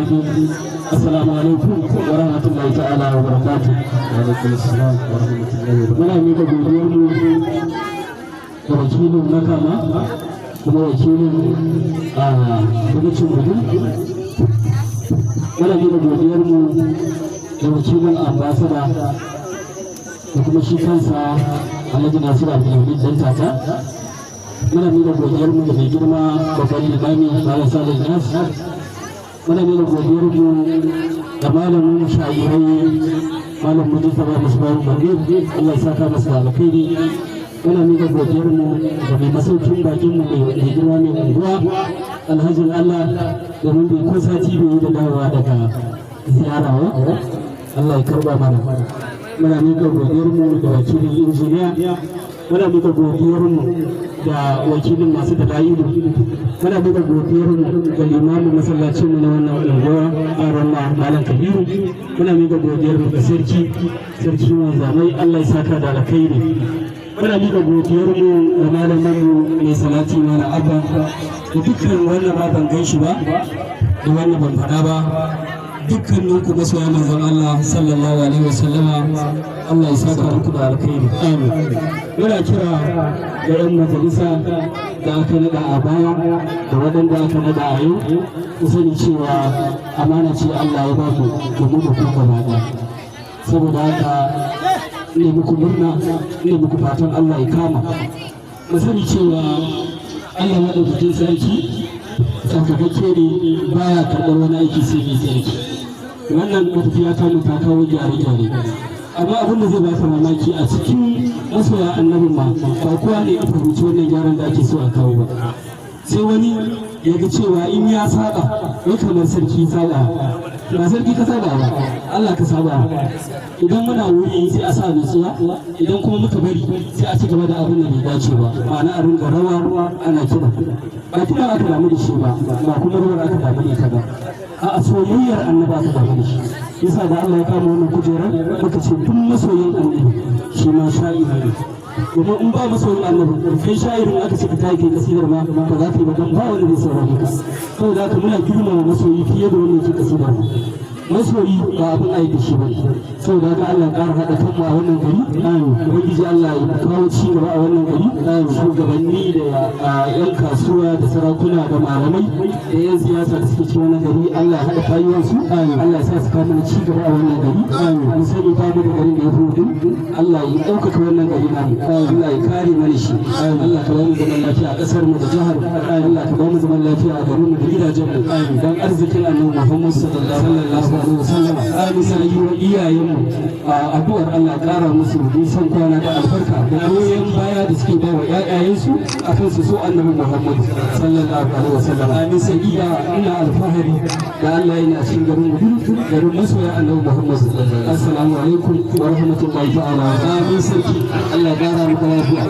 Assalamu alaikum wa rahmatullahi ta'ala wa barakatuh. Wa alaikum assalam wa rahmatullahi wa barakatuh. Muna miƙa godiyar mu ga wakilin Makama kuma wakilin a gwamnatin Gudu. Muna miƙa godiyar mu da wakilin ambassador da kuma shi kansa Alhaji Nasiru Abdulhamid Dan Tata. Muna miƙa godiyar mu da mai girma babban limami Malam Salih Nas. Muna miƙa godiyar mu da malamin sha'irai, Malam Mujtaba Musbahu Barbe, Allah ya saka masa da alkhairi. Muna miƙa godiyar mu da mai masaukin bakin mu, mai girma mai unguwa, Alhajin Allah, domin bai ko sati bai yi da dawowa daga ziyara ba. Allah ya karba mana. Muna miƙa godiyar mu da wakilin injiniya. Muna miƙa godiyar mu da wakilin masu da da'ilu. Muna miƙa godiyar mu ga limamin masallacin mu na wannan unguwa, Aron Malam Kabiru. Muna miƙa godiyar mu ga sarki, sarki wanzamai, Allah ya saka da alkhairi. Muna miƙa godiyar mu ga malamin mu mai salati, Malam Abba, da dukkan wannan ba ban gan shi ba da wannan ban faɗa ba, dukkanin ku masoya manzon Allah sallallahu alaihi wasallama, Allah ya saka muku da alkhairi, amin. Muna kira ga 'yan majalisa da aka nada a baya da waɗanda aka nada a yau, ku sani cewa amana ce Allah ya ba ku domin ku gaba ɗaya. Saboda haka ne muku murna, ne muku fatan Allah ya kama. Mu sani cewa Allah maɗaukakin sarki tsarkakakke ne, baya karɓar wani aiki sai mai tsarki. Wannan matafiya ta mu ta kawo gyare-gyare, amma abin da zai baka mamaki, a cikin masoya annabin ma ba kowa ne ya fahimci wannan gyaran da ake so a kawo ba. Sai wani ya ga cewa in ya saba, ya kamar sarki saba. Ba sarki ka saba ba, Allah ka saba. Idan muna wuri sai a sa nutsuwa, idan kuma muka bari sai a ci gaba da abin da bai dace ba, ma'ana a ringa rawa ana kiɗa. Ba kiɗa aka damu da shi ba, ba kuma rawar aka damu da ita ba, a soyayyar annabi aka damu da shi. Yasa da Allah ya kama wannan kujerar, muka ce duk masoyin annabi shi ma sha'iri ne, domin in ba masoyin annabi, kai sha'irin aka ce ka tayi kai kasidar ma ba za ka yi ba, don ba wanda zai saurare ka. Saboda haka muna girmama masoyi fiye da wanda yake kasidar ma. Masoyi ba abin aiki shi ba. Saboda haka Allah ya ƙara haɗa kanmu a wannan gari. Ubangiji Allah ya kawo ci gaba a wannan gari. Shugabanni da yan kasuwa da sarakuna da malamai da yan siyasa da suke cikin wannan gari, Allah ya haɗa kayuwansu, Allah ya sa su kawo mana ci gaba a wannan gari. Mun sani ba mu da garin da ya fi hudu. Allah ya ɗaukaka wannan gari namu, Allah ya kare mana shi. Allah ka ba mu zaman lafiya a ƙasar mu da jihar mu. Allah ka ba mu zaman lafiya a garin mu da gidajen mu, dan arzikin Annabi Muhammad sallallahu alaihi wasallam. Amin. Sai yi wa iyayen mu addu'ar Allah ƙara musu nisan kwana da albarka da goyon baya da suke ba wa ƴaƴayensu akan su so Annabi Muhammad sallallahu alaihi wasallam. Amin. Sai iya ina alfahari da Allah yana cikin garin Gudu, garin masoya Annabi Muhammad. Assalamu alaikum wa rahmatullahi ta'ala. Amin. Sarki, Allah ya ƙara maka lafiya.